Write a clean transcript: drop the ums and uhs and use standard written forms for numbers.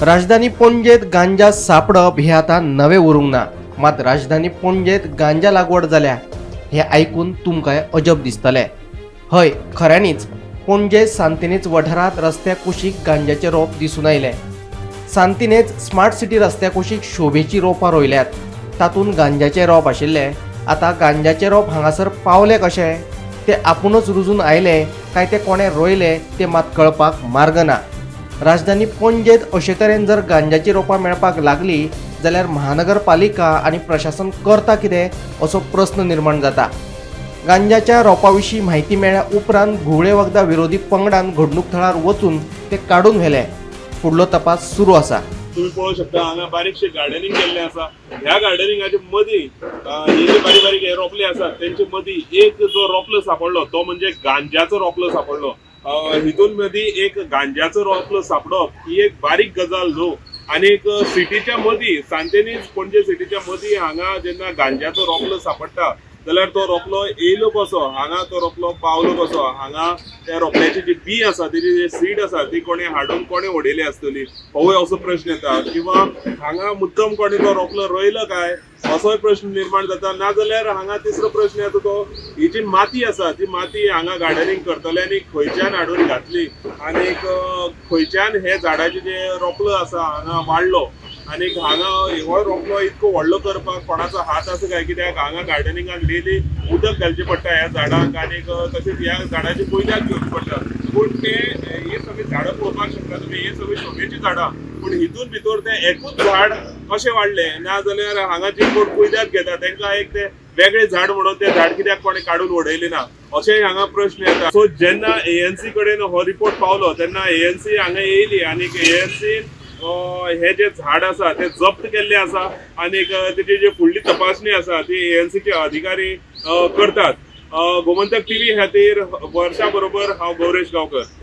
राजधानी पणजेत गांजा सापडप हें आतां नवें उरूंक ना. मात राजधानी पणजेत गांजा लागवड जाल्या हें आयकून तुमकांय अजब दिसतलें. हय, खऱ्यांनीच पणजे सांतिनेज वाठारांत रस्त्या कुशीक गांजाचें रोप दिसून आयलें. सांतिनेज स्मार्ट सिटी रस्त्या कुशीक शोभेची रोपां रोयल्यात, तातूंत गांजाचें रोप आशिल्लें. आतां गांजाचें रोप हांगासर पावलें कशें, ते आपुणूच रुजून आयले काय ते कोणें रोयलें तें मात कळपाक मार्ग ना. राजधानी पणजेत अशे तरेन जर गांजाची रोपां मेळपाक लागली जाल्यार महानगरपालिका आनी प्रशासन करता कितें असो प्रस्न निर्माण जाता. गांजाच्या रोपा विशीं म्हायती मेळ्ळ्या उपरांत घुंवळे वखदां विरोधी पंगडान घडणूक थळार वचून ते काडून व्हेले. फुडलो तपास सुरू आसा. तुम्ही पळोवंक शकता, हांगा बारीकशें गार्डनिंग केल्लें आसा. ह्या गार्डनिंगाच्या मदीं हे जे बारीक बारीक हे रोपले आसात, तेंचे मदीं एक जो रोपलो सापडलो तो म्हणजे गांजाचो रोपलो सापडलो. हितून मदीं एक गांजाचो रोपलो सापडप ही एक बारीक गजाल न्हू. आनीक सिटीच्या मदीं, सांतेनीज पणजे सिटीच्या मदीं हांगा जेन्ना गांजाचो रोपलो सापडटा जाल्यार तो रोपलो येयलो कसो, हांगा तो रोपलो पावलो कसो, हांगा त्या रोपल्याची जी बी आसा, तेजी जी सीड आसा, ती कोणें हाडून कोणें उडयली आसतली, होवूय असो प्रश्न येता. किंवा हांगा मुद्दम कोणें तो रोपलो रोयलो काय असोय प्रश्न निर्माण जाता. नाजाल्यार हांगा तिसरो प्रश्न येता तो ही जी माती आसा, ती माती हांगा गार्डनिंग करतल्यांनी खंयच्यान हाडून घातली आनीक खंयच्यान हे झाडाचे जे रोपलो आसा हांगा वाडलो आनीक हांगा हो रोपलो इतको व्हडलो करपाक कोणाचो हात आसा काय? कित्याक हांगा गार्डनिंगाक डेली उदक घालचें पडटा ह्या झाडांक आनीक तशेंच ह्या झाडाची कुयदाद घेवची पडटा. पूण ते हे सगळीं झाडां पळोवपाक शकता तुमी, हे सगळीं शोभेचीं झाडां, पूण हितून भितर तें एकूच झाड कशें वाडलें? ना जाल्यार हांगा जे कोण कुयदाद घेता तांकां एक ते वेगळें झाड म्हणून तें झाड कित्याक कोणें काडून उडयलें ना, अशेंय हांगा प्रश्न येता. सो जेन्ना एएनसी कडेन हो रिपोर्ट पावलो तेन्ना एएनसी हांगा येयली आनीक एएनसीन हे जे झाड आसा ते जप्त केल्ले आसा आनीक तेजी जी फुडली तपासणी आसा ती एएनसीचे अधिकारी करतात. गोमंतक टीव्ही खातीर वर्षा बरोबर हांव गौरेश गांवकर.